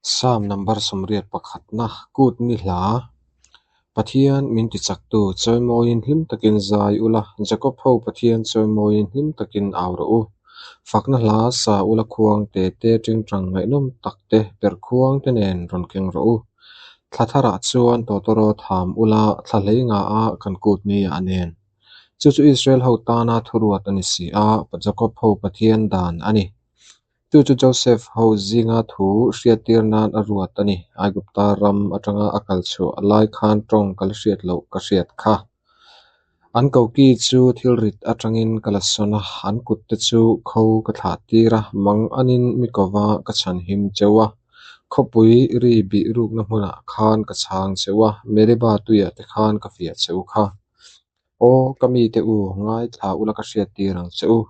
Psalm number 81na Kut ni hla Pathian min tichaktu chawimawiin hlim takin zai ula, Jakob ho Pathian chawimawiin hlim takin au rawh u. Fakna hla sa ula khuang te te tingtang ngaihnawm tak te perh khuang te nen rawn keng rawh u. Thla tharah chuan tawtawrawt ham ula, thla hlei nga a kan kut ni ah nen. Chu chu Israel ho tana thuruat a ni si a, Jakob ho Pathian dan a ni. Chu chu Joseph ho zinga thu hriattir nan a ruat a ni. Aigupta ram atanga a kal chhuah lai khan tawng ka la hriat loh ka hriat kha. An koki chu thil rit atangin ka la sawn a, an kut te chu kho ka thlah tir a, mang anin mi kova ka chhanhim cheu a. Khawpui ri bih rukna hmunah khan ka chhang cheu a, Meriba tuiah te khan ka fiah cheu kha. Aw, ka mite u, ngaithla ula ka hriattir ang che u.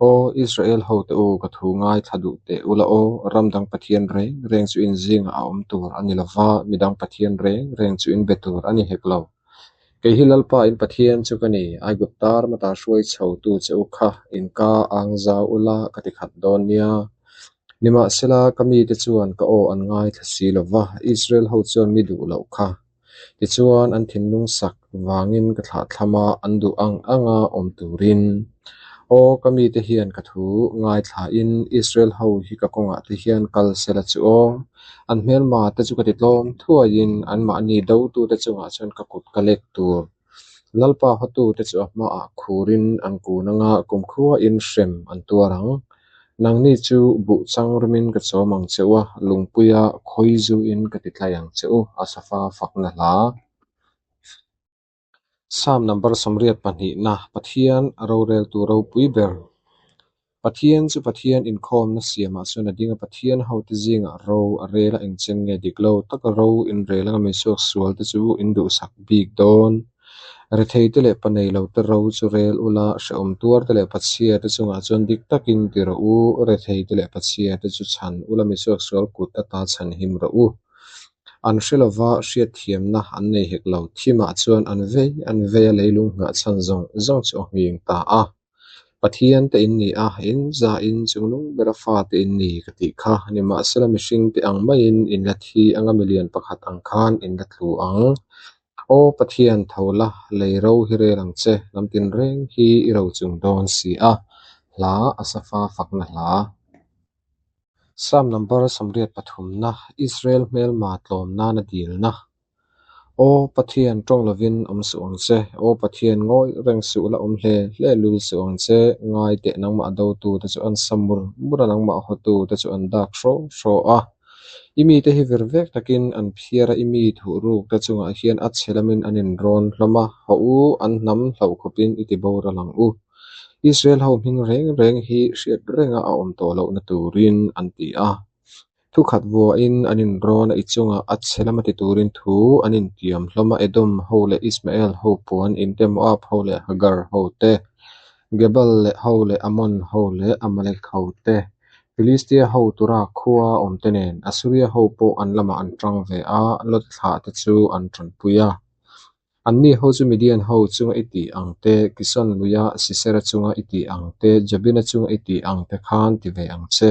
Aw, Israel hote u, ka thu ngaithla duh teh ula aw, ram dang Pathian reng reng chu in zingah a awm tur a ni lo va, midang Pathian reng reng chu in be tur a ni hek lo. Kei hi Lalpa in Pathian chu ka ni, Aigupta rama ta hruai chhotu che u kha in ka ang zau ula ka ti khat dawn nia. Nimahsela, ka mite chuan ka aw an ngaithla si lo va, Israel ho chuan mi duh loh kha. Tichuan, an thinlung sak vangin ka thlahthlam a, an duh ang anga awm turin. Aw, ka mite hian ka thu ngaithlain Israel ho hi ka kawngah te hian kal sela chu aw. An hmelma te chu ka ti tlawm thuaiin anmahni dotute chungah chuan ka kut ka lek tur. Lalpa hotute chu a hmaah khurin an kun anga kumkhuain hrem an tuar ang. Nangni chu buh chang rimin ka chawm ang che u a, lungpuia khawi zuin ka ti tlai ang che u, Asafa fakna hla. Psalm number 82na Pathian a roreltu ropui ber. Pathian chu Pathian inkhawmna siamah chuan a ding a, Pathian hote zingah ro a rel a, engchen nge dik lo taka ro inrel anga misuak sual te chu in duhsak bik dawn. Rethei te leh panei lo te ro chu rel ula, hrehawm tuar te leh pachhia te chungah chuan dik takin ti rawh u, rethei te leh pachhia te chu chhan ula misuak sual kut ata chhan him rawh u. An hre lova hriatthiamna an nei hek lo, thimah chuan an vei an vei a leilung nghah chhan zawng zawng chu a nghing ta a. Pathian te in ni a, in za in chungnung bera fa te in ni ka tih kha. Nimahsela mihring te ang maiin in la thi anga milian pakhat ang khan in la tlu ang. Aw Pathian, tho la, lei ro hi rel ang che, lam tinreng hi i ro chung dawn si a, hla a safa fakna hla. Psalm number 83na, Israel hmelma tlawm nana dilna. Aw Pathian, tawng lovin awm suh ang che. Aw Pathian, ngawi reng suh la awm hle hle lul suh ang che. Ngai teh nangmah dotu te chu an sa mur mur a, nangmah hawtu te chu an dak hraw hraw a. I mite hi vir vek takin an phiar a, i mi thuhruk te chungah hian a chhe lamin an inrawn hlawm a, haw u, an hnam hlauh khawpin i ti boral ang u. Israel ho hming reng reng hi hriat renga a awm tawh lohna turin an ti a. Thukhat vuahin an inrawn a, i chungah a chhe lama ti turin thu an intiam hlawm a, Edom ho leh Ismael ho puan in te, Moab ho leh Hagar ho te, Gebal leh ho leh Ammon ho leh Amalek ho te, Filistia ho tura khua awm te nen, Assuria ho pawh an lamah an tang ve a, Lot thlah te chu an tanpui a. Anni ho chu Midian ho chunga i tih ang te, Kison luia Sisera chunga i tih ang te, Jabina chunga i tih ang te khan ti ve ang che.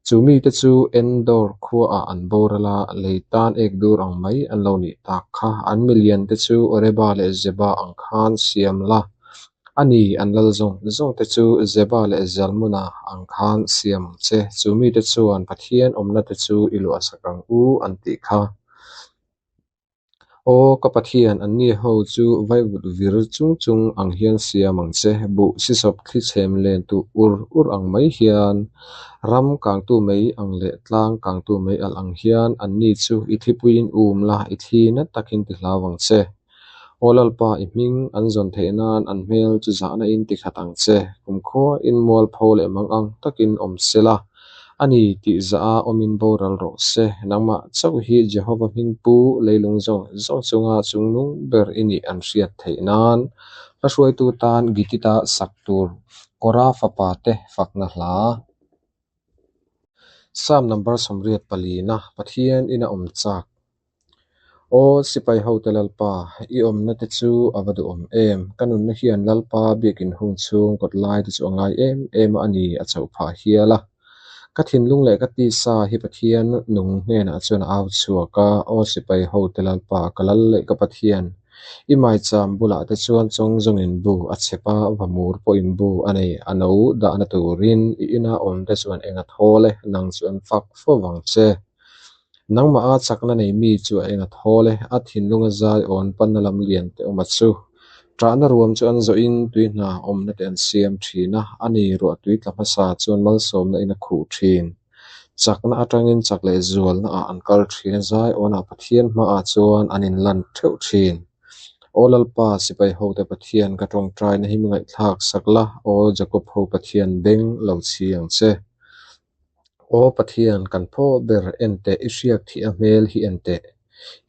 Chu mite chu Endor khuaah an boral a, lei tan ek dur ang mai an lo nih tak kha. An milian te chu Oreba leh Zeba ang khan siam la, a ni, an lal zawng zawng te chu Zeba leh Zalmuna ang khan siam ang che. Chu mite chuan Pathian awmna te chu i luahsak ang u an tih kha. Aw ka Pathian, anni ho chu vaivut vir chung chung ang hian siam ang che, buh sisawp thli chhem len tu ur ur ang mai hian, ram kangtu mai ang leh tlang kangtu mai alh ang hian anni chu i thlipuiin um la, i thli na takin ti hlau ang che. Aw Lalpa, i hming an zawn theih nan an hmel chu zahna in ti khat ang che, kumkhua in mualpho leh mang ang takin awm se la. A ni tih zah a awmin boral rawh se. Nangmah chauh hi Jehova hming pu leilung zawng zawng chunga chungnung ber i nih an hriat theih nan hla hruaitu tan Gitita sak tur Kora fapa te fakna hla. Psalm number 84na, Pathian ina awm chak. Aw sipai hote Lalpa, i awmna te chu a va duhawm em! Ka nunna hian Lalpa biakin hung chhung kawt lai te chu a ngai em em a, a ni a chauh phah hial a. Ka thinlung leh ka tisa hi Pathian nung hnenah chuan a au chhuak a, Aw sipai hote Lalpa, ka lal leh ka Pathian, i maicham bulah te chuan chawng zawngin bu a chhep a, vamur pawhin bu a nei, a no dahna turin i ina awmte chuan eng a thawl e, nang chu an fak fo vang che. Nangmah a chakna nei mi chu a eng a thawl e, a thinlunga zai awn panna lam lian te awm a chu. Ṭahna ruam chu an zawhin tui hna awmna te an siam ṭhin a, a ni ruah tui tla hmasa chuan malsawmna in a khuh ṭhin. Chakna aṭangin chak leh zualna ah an kal ṭhin a, zai awnah Pathian hmaah chuan an inlan ṭheuh ṭhin. Aw Lalpa, sipai hote Pathian, ka ṭawngṭaina hi mi ngaihthlak sak la, aw Jakob ho Pathian beng lo chhi ang che. Aw Pathian, kan phaw ber en teh, i hriak thih a hmel hi en teh.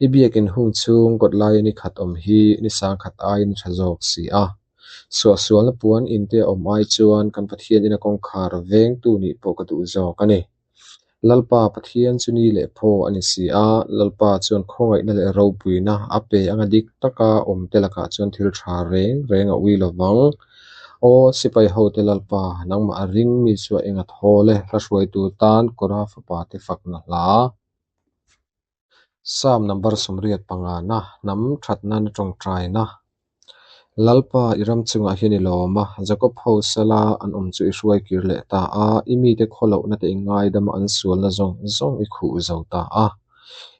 I biakin hung chhung kawt laia ni khat awm hi ni sangkhat aiin a tha zawk si a. Suahsualna puan inte a awm ai chuan kan Pathian ina kawngkhar vengtu nih pawh ka duh zawk a ni. Lalpa Pathian chu ni leh phaw a ni si a, Lalpa chuan khawngaihna leh ropuina a pe anga dik taka awmte lakah chuan thil tha reng reng a ui lovang. Aw sipai hote Lalpa, nangmah a ring mi chu a eng a thawl e, hla hruaitu tan Kora fapa te fakna hla. Psalm number 85 na, hnam that nana tawngtaina. Lalpa i ram chungah hian i lawm a, Jakob ho sala an awm chu i hruai kir leh ta a, i mite khawlohna te i ngaidam a an sualna zawng zawng i khuh zo ta a.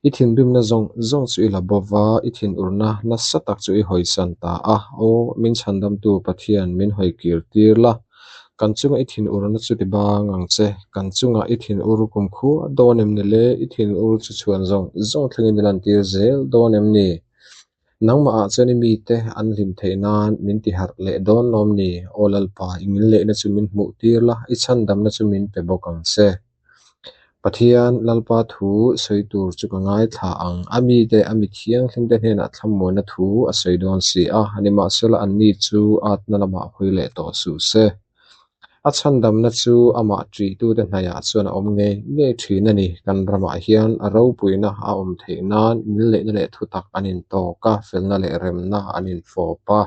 I thinrimna zawng zawng chu i la bo va, i thinurna nasa tak chu i hawisan ta a. Aw, min chhandamtu Pathian, min hawi kir tir la, kan chunga i thinurna chu ti bang ang che. Kan chunga i thinur kumkhua dawn em ni le? I thinur chu chhuan zawng zawng thlengin i lantir zel dawn em ni? Nangmahah chuan i mite an hlim theih nan min tiharh leh dawn lawm ni? Aw Lalpa, i ngilneihna chu min hmuh tir la, i chhandamna chu min pe bawk ang che. Pathian Lalpa thu sawi tur chu ka ngaithla ang. A mite, a mi thianghlimte hnenah thlamuanna thu a sawi dawn si a, nimahsela anni chu atna lamah hawi leh tawh suh se. A chhandamna chu amah ṭihtute hnaihah chuan a awm ngei ngei ṭhin a ni. Kan ramah hian a ropuina a awm theih nan milneihna leh thutak an intawk a, felna leh remna an infawp a.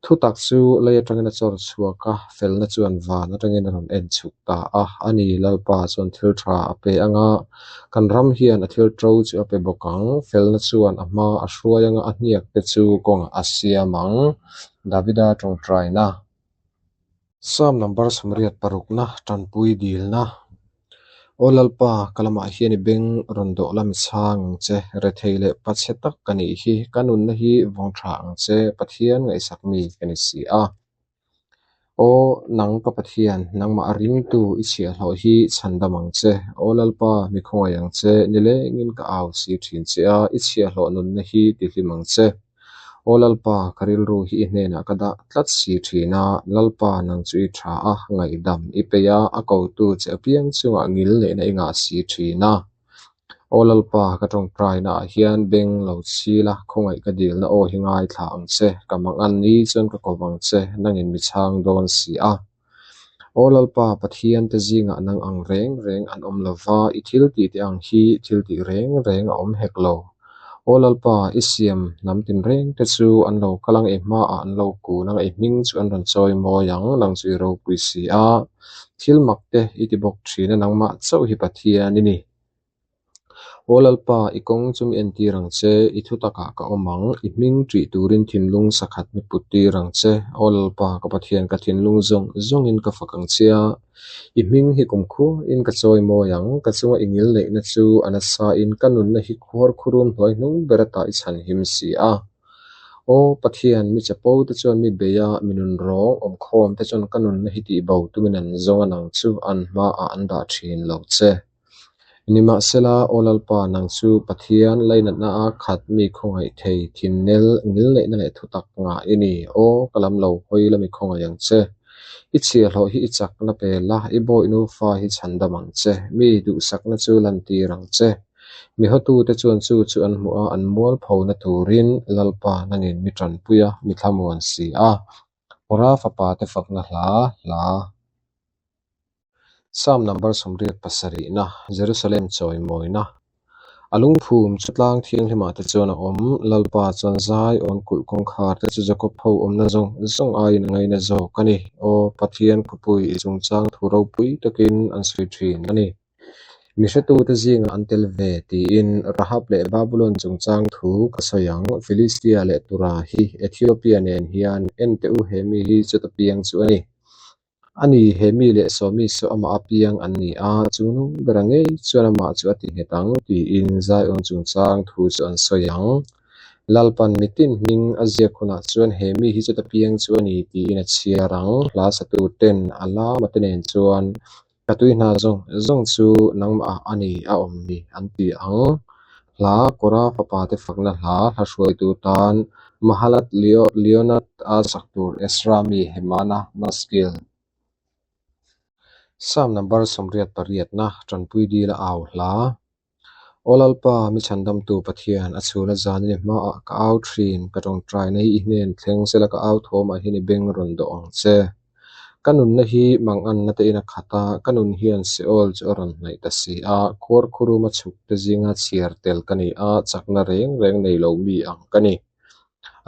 Thutak chu lei aṭangin a chawr chhuak a, felna chuan van aṭangin a rawn en chhuk ta a. A ni, Lalpa chuan thil ṭha a pe ang a, kan ram hian a thil ṭo chu a pe bawk ang. Felna chuan a hma a hruai ang a, a hniakte chu kawngah a siam ang. Davida ṭawngṭaina. Psalm number 86 na, Ṭanpui dilna. Aw Lalpa, ka lamah hian i beng rawn dawh la mi chhang ang che. Rethei leh pachhe tak ka nih hi, ka nunna hi vawng tha ang che, Pathian ngaihsak mi ka ni si a. Aw nang ka Pathian, nangmah a ringtu i chhiahhlawh hi chhandam ang che. Aw Lalpa, mi khawngaih ang che, nilengin ka au si thin che a, i chhiahhlawh nunna hi tihlim ang che. Aw Lalpa, ka rilru hi i hnenah ka dah tlat si thin a, Lalpa, nang chu i tha a, ngaihdam i peih a, a kotu che apiang chungah ngil neihna i ngah si thin a. Aw Lalpa, ka tawngtainaah hian beng lo chhil a, khawngaih ka dilna aw hi ngaithla ang che, ka mangan ni chuan ka kawp ang che, nangin mi chhang dawn si a. Aw Lalpa, Pathian te zingah nang ang reng reng an awm lo va, i thil tih te ang hi thil tih reng reng a awm hek lo. Aw Lalpa, i siam hnam tinreng te chu an lo kal ang, i hmaah an lo kun ang, i hming chu an rawn chawi mawi ang, nang chu i ropui si a. Thil mak te i ti bawk thin a, nangmah chauh hi Pathian i ni. Aw Lalpa, i kawng chu mi entir ang che, i thutakah ka awm ang, i hming ṭih turin thinlung sakhat mi put tir ang che. Aw Lalpa, ka Pathian, ka thinlung zawng zawngin ka fak ang che a, i hming hi kumkhuain ka chawi mawi ang, ka chunga i ngilneihna chu a nasain ka nunna hi khuarkhurum hnuai hnung ber ata i chhanhim si a. Aw Pathian, mi chapo te chuan mi bei a, mi nun rawng awmkhawm te chuan ka nunna hi tihbo tumin an zawng a, nang chu an hmaah an dah ṭhin lo che. Nimahsela, Aw Lalpa, nang chu Pathian lainatna a khat mi khawngaih thei, thinnel, ngilneihna leh thutak ngah i ni. Aw, ka lam lo hawi la mi khawngaih ang che. I chhiahhlawh hi i chakna pe la, i bawih nufa hi chhandam ang che. Mi duhsakna chu lantir ang che. Mi hawtute chuan chu chu an hmuh a, an mualphona turin Lalpa nangin mi tanpui a, mi thlamuan si a. Kora fapa te fakna hla hla. Psalm number 87 na, Jerusalem chawimawina. A lungphum chu tlang thianghlimah te chuan a awm. Lalpa chuan Zion kulh kawngkhar te chu Jakob ho awmna zawng zawng aiin a ngaina zawk a ni. Aw Pathian khawpui i chungchang thu ropui takin an sawi thin a ni. Mi hretute zingah an tel ve tiin Rahab leh Babulon chungchang thu ka sawi ang. Filistia leh Tura hi Ethiopia nen hian en teh u he mi hi chuta piang chu a ni. A ni, he mi leh Sawmi saw amah a piang an ni a, chu nung bera ngei chuan amah chu a ti nghet ang tiin Zion chungchang thu chu an sawi ang. Lalpan mitin hming a ziak hunah chuan he mi hi chuta piang chu a ni tiin a chhiar ang. Hla satu ten a lama te nen chuan Ka tui hna zawng zawng chu nangmah a ni a awm ni an ti ang. Hla Kora fapa te fakna hla hla hruaitu tan Mahalat Leonard a sak tur Ezra mi Hemana Maskil. Psalm number 88 na Tanpui dila au hla. Aw Lalpa, mi chhandamtu Pathian, a chhuna zanin i hmaah ka au thin, ka tawngtaina hi i hnen thleng sela ka au thawmah hian i beng rawn dawh ang che. Ka nunna hi manganna tein a khat a, ka nun hian Seol chu a rawn hnaih ta si a, khuarkhuruma chhuk te zinga chhiar tel ka ni a, chakna reng reng nei lo mi ang ka ni.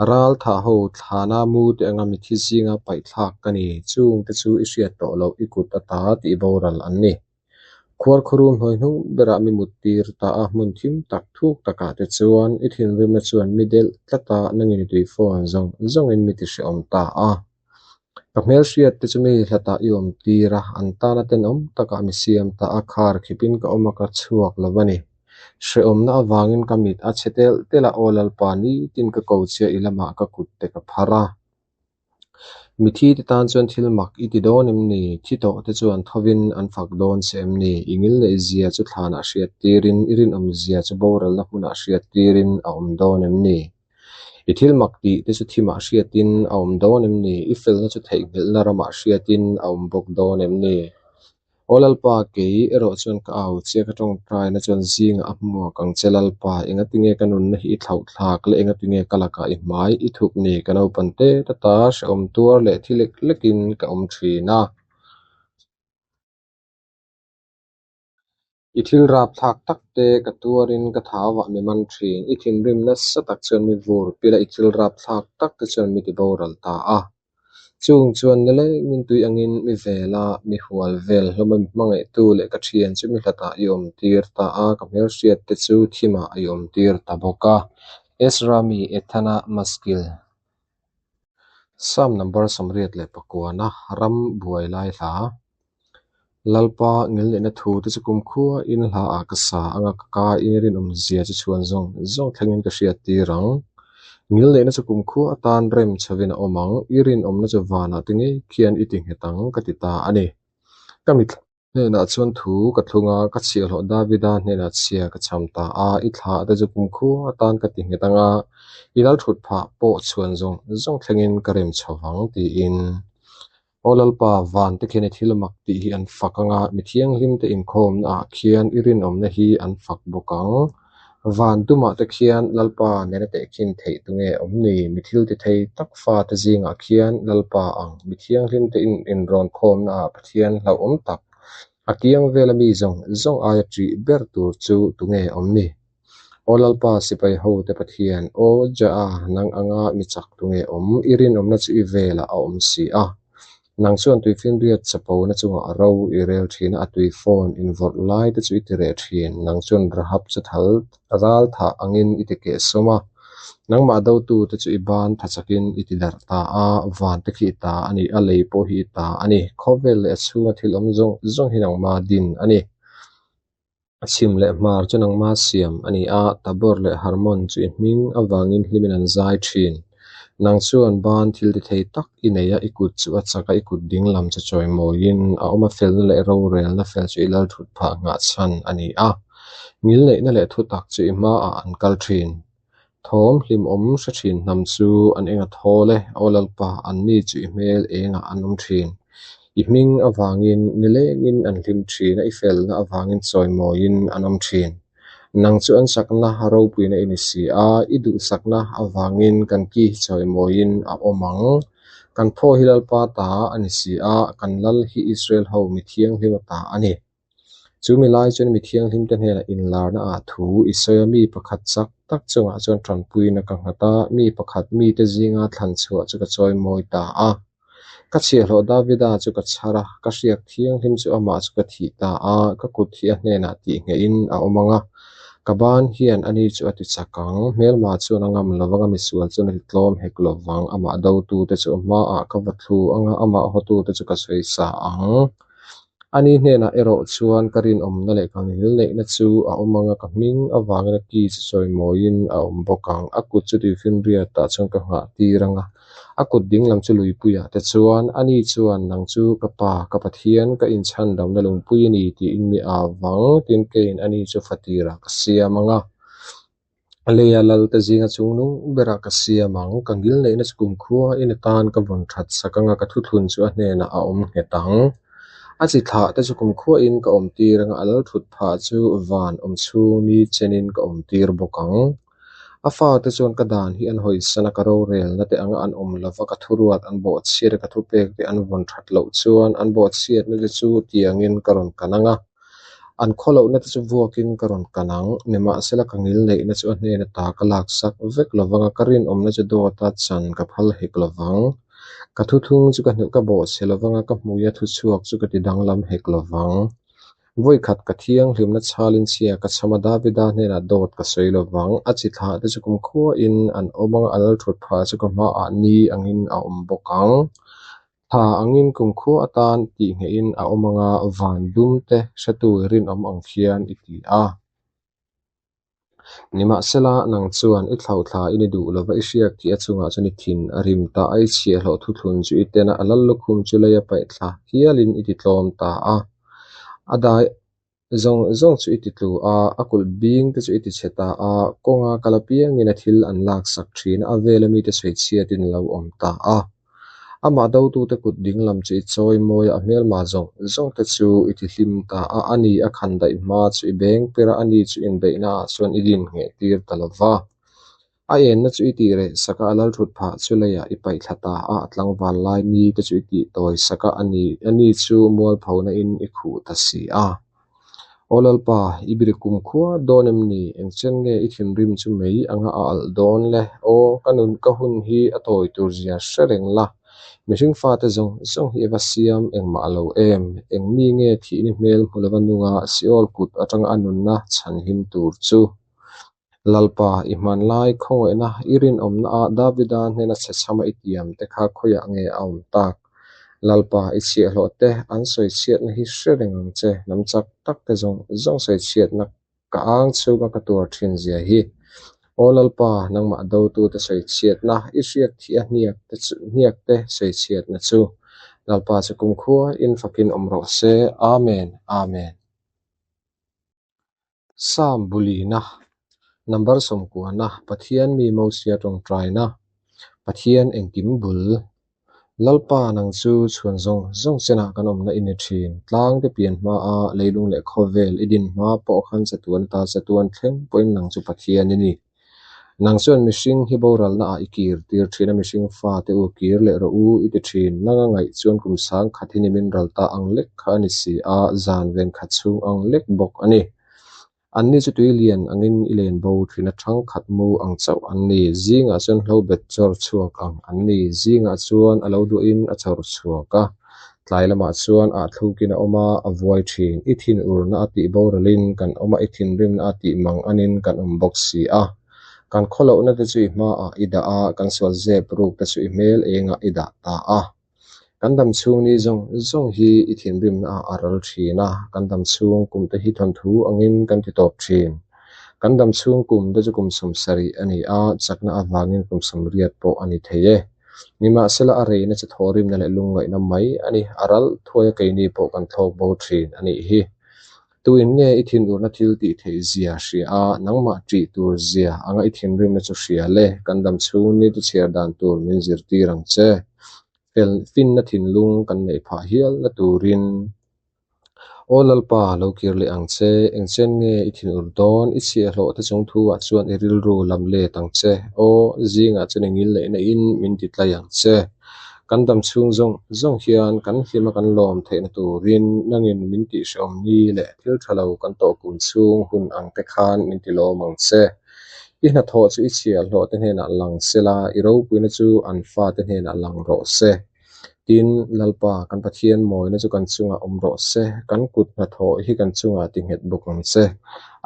Ral thah ho thlana mu te anga mithi zinga paihthlak ka ni, chungte chu i hriat tawh loh i kut ata tih boral an ni. Khuarkhurum hnuai hnung berah mi mut tir ta a, hmun thim tak thuk takah te chuan i thinrimna chuan mi delh tlat a, nangin i tui fawn zawng zawngin mi ti hrehawm ta a. Ka hmelhriat te chu mi hlatah i awm tir a, an tana tenawm takah mi siam ta a, khar khipin ka awm a, ka chhuak lo a ni. Hrehawmna avangin ka mit a chhe telh telh a, Aw Lalpa, nitin ka ko che a, i lamah ka kut te ka phar a. Mithi te tan chuan thil mak i ti dawn em ni? Thi tawh te chuan thovin an fak dawn che em ni? I ngilneih zia chu thlanah hriat tirin, i rinawm zia chu boralna hmunah hriat tirin a awm dawn em ni? I thil mak tih te chu thimah hriatin a awm dawn em ni? I felna chu theihnghilhna ramah hriatin a awm bawk dawn em ni? Aw Lalpa, kei erawh chuan ka au che, ka tawngtaina chuan zingah a hmuak ang che Lalpa, engatinge ka nunna hi i thlauhthlak le, engatinge ka lakah i hmai i thup ni, ka naupan te tata hrehawm tuar leh thi lek lekin ka awm thin a. I thil rapthlak tak te ka tuarin ka thauah mi man thin, i thinrim nasa tak chuan mi vur pil a, i thil rapthlak tak te chuan mi ti boral ta a. Chung chuan nilengin tui angin mi vel a, mi hual vel hlawm a, mi hmangaihtu leh ka thian chu mi hlatah i awm tir ta a, ka hmelhriat te chu thimah i awm tir ta bawk a. Ezra mi Ethana Maskil. Psalm number 89, Ram buai lai hla. Lalpa ngilneihna thu te chu kumkhua in hla ah ka sa anga ka ka in rinawm zia chu chhuan zawng zawng thlengin ka hriat tir ang. Ngilneihna chu kumkhua atan rem chhovin a awm ang, i rinawmna chu vanah te ngei khian i ti nghet ang ka ti ta a ni. Ka mitthla hnenah chuan thu ka thlung a, ka chhiahhlawh Davida hnenah chhia ka cham ta a, i thlah te chu kumkhua atan ka ti nghet ang a, i lalthut phah pawh chhuan zawng zawng thlengin ka rem chho vang tiin. Aw Lalpa, van te khian i thil mak tih hi an fak ang a, mi thianghlim te inkhawmna ah khian i rinawmna hi an fak bawk ang. Van dumah te khian Lalpa nena tehkhin theih tu nge awm ni? Mi thil ti thei tak fa te zingah khian Lalpa ang, mi thianghlim te inrawn khawmna ah Pathian hlauhawm tak, a kiang vela mi zawng zawng aia ṭih ber tur chu tu nge awm ni? Aw Lalpa, sipai hote Pathian, aw Jah-a, nang anga mi chak tu nge awm? I rinawmna chu i velah a awm si a. Nang chuan tuifinriat chapona chungah a ro i rel thin a, a tui fawn invawrh lai te chu i ti reh thin. Nang chuan Rahab chu thal ral thah angin i ti kehsawm a, nangmah dotute chu i ban tha chakin i ti darh ta a. Van te khi i ta a ni, a lei pawh hi i ta a ni. Khawvel leh a chhunga thil awm zawng zawng hi nangma din a ni. A chhim leh hmar chu nangma siam a ni a, Tabor leh Hermon chu i hming avangin hlimin an zai thin. Nang chuan ban thil ti thei tak i nei a, i kut chu a chak a, i kut ding lam chu chawimawiin a awm a, felna leh rorelna fel chu i lal thut phah nghah chhan a ni a. Ngilneihna leh thutak chu i hmaah an kal thin. Thawm hlimawm hre thin hnam chu an eng a thawl e, Aw Lalpa, anni chu i hmel engah an awm thin. I hming avangin nilengin an hlim thin a, i felna avangin chawimawiin an awm thin. Nang chu an sakna ropuina i ni si a, i duhsakna avangin kan ki hi chawimawiin a awm ang. Kan phaw hi Lalpa ta a ni si a, kan lal hi Israel ho mi thianghlima ta a ni. Chu mi lai chuan mi thianghlimte hnenah inlarnaah thu i sawi a, mi pakhat chak tak chungah chuan tanpuina ka nghat a, mi pakhat mite zinga thlan chhuah chu ka chawimawi ta a. Ka chhiahhlawh Davida chu ka chhar a, ka hriak thianghlim chu amah chu ka thih ta a, ka kut hi a hnenah tihnghehin a awm ang a, ka ban hian ani chu a ti chak ang. Hmelma chuan a ngam lo vang a, misual chuan a ti tlawm hek lo vang. Amah dotute chu a hmaah ka va thlu ang a, amah hawtute chu ka sawisa ang. Ani hnenah erawh chuan ka rinawmna leh ka ngilneihna chu a awm ang a, ka hming avangin a ki chu chawimawiin a awm bawk ang. A kut chu tuifinriatah chuan ka nghah tir ang a, a kut dinglam chu luipuiah te chuan, Ani chuan, Nang chu ka Pa, ka Pathian, ka inchhandamna lungpui a ni, tiin mi au vang, tin keiin ani chu fatirah ka siam ang a. Leia lalte zinga chungnung berah ka siam ang, ka ngilneihna chu kumkhua in atan ka vawn that sak ang a, ka thuthlun chu a hnenah a awm nghet ang. A chi thlah te chu kumkhua in ka awm tir ang a, a lal thut phah chu van awm chhung ni chenin ka awm tir bawk ang. A fate chuan ka dan hi an hawisan a, ka rorelna te anga an awm lova, ka thuruat an bawhchhiat a, ka thupek te an vawn that loh chuan an bawhchhiatna te chu tiangin ka rawn kan ang a. An khawlohna te chu vuakin ka rawn kan ang. Nimahsela ka ngilneihna chu a hnen ata ka laksak vek lo vang a, ka rinawmna chu dawta chan ka phal hek lo vang. Ka thuthung chu ka hnuh ka bawhchhe lo vang a, ka hmuia thuchhuak chu ka ti danglam hek lo vang. Vawikhat ka thianghlimna chhalin chhia ka chham a, Davida hnenah dawt ka sawi lo vang. A chi thlah te chu kumkhuain an awm ang a, a lalthut phah chu ka hmaah ni angin a awm bawk ang. Thla angin kumkhua atan tihnghehin a awm ang a, van dum te hretu i rinawm ang khian i ti a. Nimahsela, nang chuan i thlauhthla in i duh lova i hriak tih a chungah chuan i thin a rim ta a, i chhiahhlawh thuthlun chu i ten a, a lal lukhum chu lei a paih thla hialin i titlawm ta a. A dai zawng zawng chu i titlu a, a kulh bing te chu i tichhe ta a, kawnga kal apiangin a thil an laksak thin a, a vela mite sawichhiatin a lo awm ta a. Amah dotute kut dinglam chu i chawi mawi a, a hmelma zawng zawng te chu i tihlim ta a, ani a khan daih hma chu i beng per a, ani chu inbeihnaah chuan i din ngheh tir ta lo va. A enna chu i tih reh sak a, a lalthut phah chu leiah i paih thla ta a, a tlangval lai ni te chu i tih tawi sak a, ani ani chu mualphona in i khuh ta si a. Aw Lalpa, i biri kumkhua dawn em ni? Engchen nge i thinrim chu mei anga a alh dawn le? Aw, ka nun ka hun hi a tawi tur zia hre reng la, mihring fate zawng zawng hi i va siam engmah lo em? Eng mi nge thihni hmel hmu lova nunga Seol kut atanga a nunna chhanhim tur chu? Lalpa, i hmanlai khawngaihna i rinawmna a Davida hnena chhechhama i tiam te kha khawiah nge a awm tak? Lalpa, i chhiahhlawh te an sawichhiatna hi hre reng ang che, hnam chak tak te zawng zawng sawichhiatna ka ang chhunga ka tuar thin zia hi. Aw Lalpa, nangmah dotute sawichhiatna, i hriak thih a hniak te sawichhiatna chu Lalpa chu kumkhua in fakin awm rawh se. Amen, Amen. Psalm bulina, Number sawmkuana, Pathian mi Mosia tawngtaina, Pathian engkim bul. Lalpa nang chu chhuan zawng zawng chenah kan awmna i ni thin. Tlangte pian hmaa leilung leh khawvel i din hma pawh khan chatuan ata chatuan thleng pawhin nang chu Pathian i ni. Nang chuan mihring hi boralna ah i kir tir thin a, mihring fate u kir leh rawh u i ti thin. Nanga ngaih chuan kum sang khat hi nimin ral ta ang lek kha a ni si a, zan ven khat chhung ang lek bawk a ni. Anni chu tui lian angin i len bo thin a, thang khat mu ang chauh an ni. Zingah chuan hlo bet chawr chhuak ang an ni. Zingah chuan a lo duahin a chawr chhuak a. Tlai lamah chuan ah thlukin a awm a, a vuai thin. I thinurna a tih boralin kan awm a, i thinrimna a tih mang anin kan awm bawk si a. Kan khawlohna te chu i hmaah i dah a, kan sual zep ruk te chu i hmel engah i dah ta a. Kan dam chhung ni zawng zawng hi i thinrimna ah a ral thin a, kan dam chhung kum te hi thawnthu angin kan ti tawp thin. Kan dam chhung kum te chu kum 70 a ni a, chakna avangin kum 80 pawh a ni thei e. Nimahsela a reina chu thawhrimna leh lungngaihna mai a ni. A ral thuai a keini pawh kan thlawk bo thin a nih hi. Tuin nge i thinurna thil tih theih zia hria a, nangmah ṭih tur zia anga i thinrimna chu hria le, kan dam chhung ni te chhiar dan tur min zirtir ang che. Fel finna thinlung kan neih phah hialna turin. Aw Lalpa, lo kir leh ang che, engchen nge i thinur dawn? I chhiahhlawh te chung thu ah chuan i rilru lam let ang che. Aw, zingah chuan i ngil lehna in min ti tlai ang che. Kan dam chhung zawng zawng hian kan hlima kan lawm theihna turin nangin min tihhrehawm ni leh thil tha lo kan tawh kum chhung hun ang te khan min ti lawm ang che. I hnathawh chu i chhiahhlawhte hnenah lang sela, i ropuina chu an fate hnenah lang rawh se. Tin, Lalpa, kan Pathian mawina chu kan chungah awm rawh se, kan kut hnathawh hi kan chungah ti nghet bawk ang che.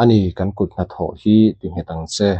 A ni, kan kut hnathawh hi ti nghet ang che.